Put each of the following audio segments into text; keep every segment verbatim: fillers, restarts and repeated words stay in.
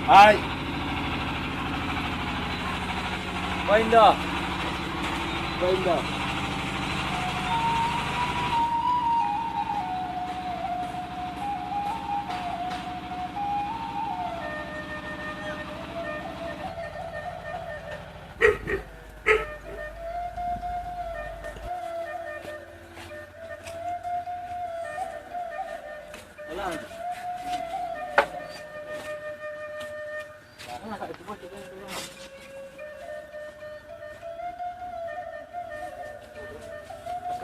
Hai. Bainda. Bainda.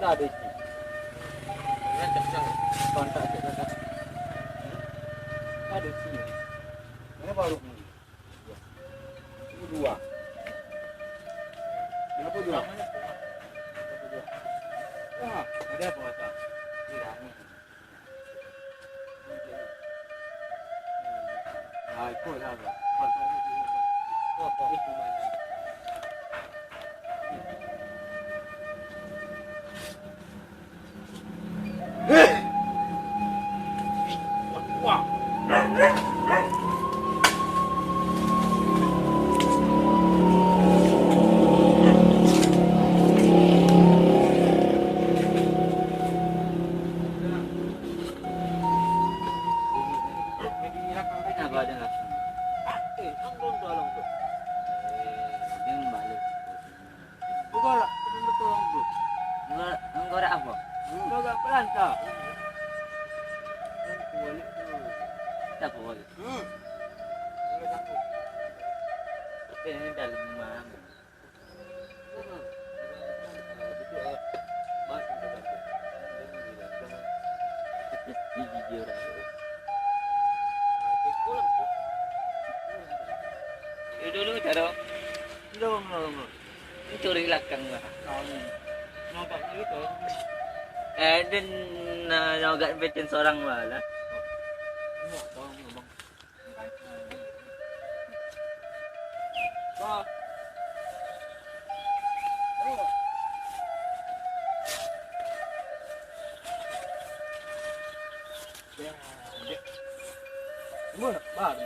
Nggak ada isi. Kontak aja, kontak. Nggak ada isi. Mana baru ni? Ini dua. Berapa dua? Wah, ada apa, Pak? Ini rame. Ah, ikut lah, Pak. Pak, Pak, ikut. Kau, kau. Itu mana? Buka lah, betul-betul orang tu. Enggak, enggak ada apa? Enggak, enggak pelan, tak? Siapa balik? Hmm. Eh, ini dalam rumah. Dulu, dulu, caro. Belum, belum, belum. Curi lakang lah. Kami. Nampak gitu. Eh, dan, nah, nyogat betin seorang lah. Enggak, tolong, tolong. Wah. Oh. Ya, ya. Wah, baru.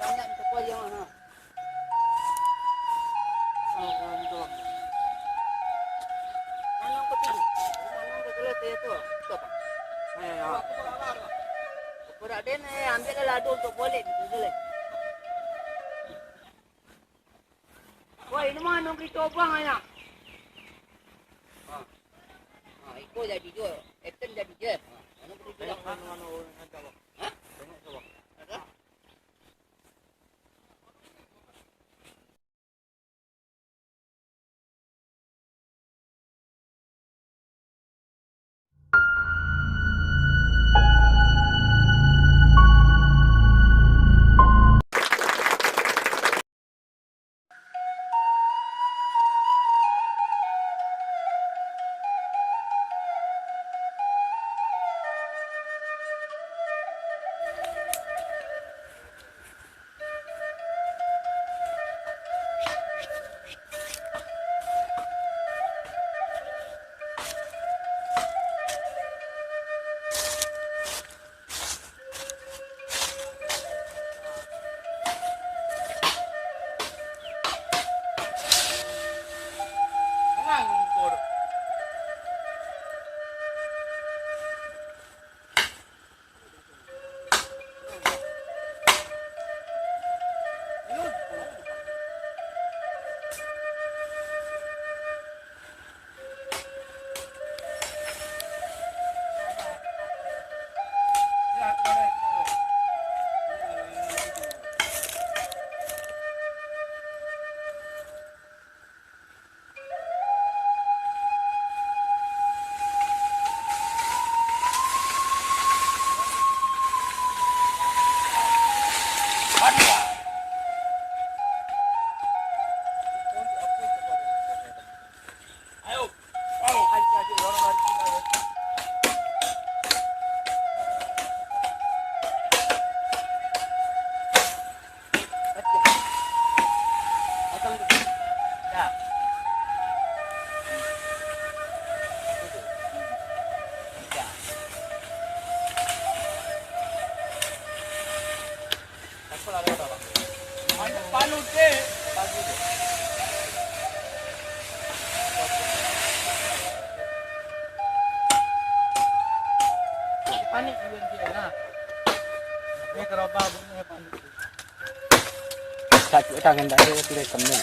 Banyak minta kuah dia mah, ha. Ambiak lah lado untuk boleh, boleh. Woi, ini mah anang beli cobang aja. Ha. Ha, iko jadi jo, Ethan jadi je. Ha, anang beli cobang. Ha? Ada? Panik juga dia, nah. Dia gerobak bunyi panik. Sakit tangan tak ada, tidak kena.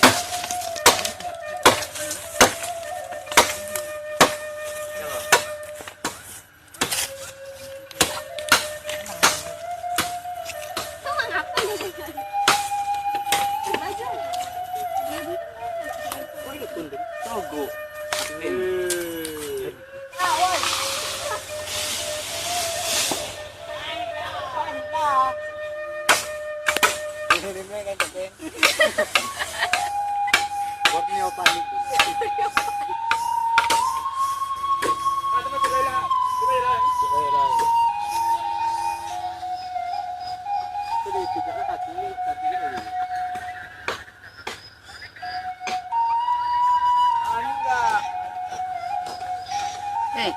Eh,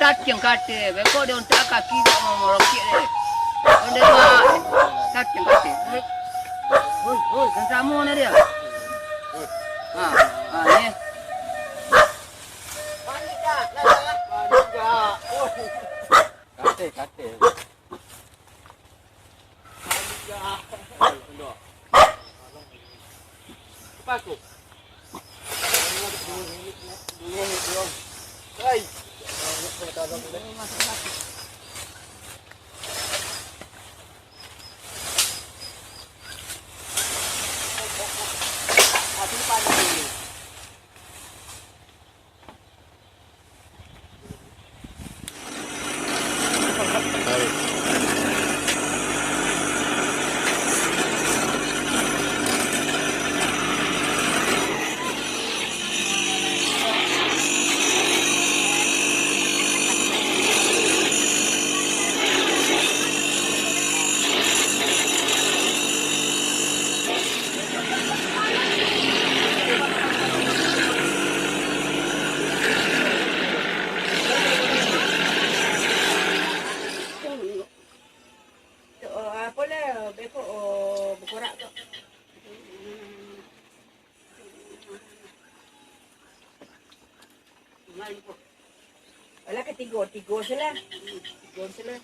cacing kate, beko dia untak kaki tak mau merokok deh. Onde mak, cacing kate. Hoi, hoi, kan samo ni dia. Ha, ha, ni. Kate, kate. Apo lah, beko, oh, bekorak tu. Alah, katigo, tigo se lah. Tigo se lah.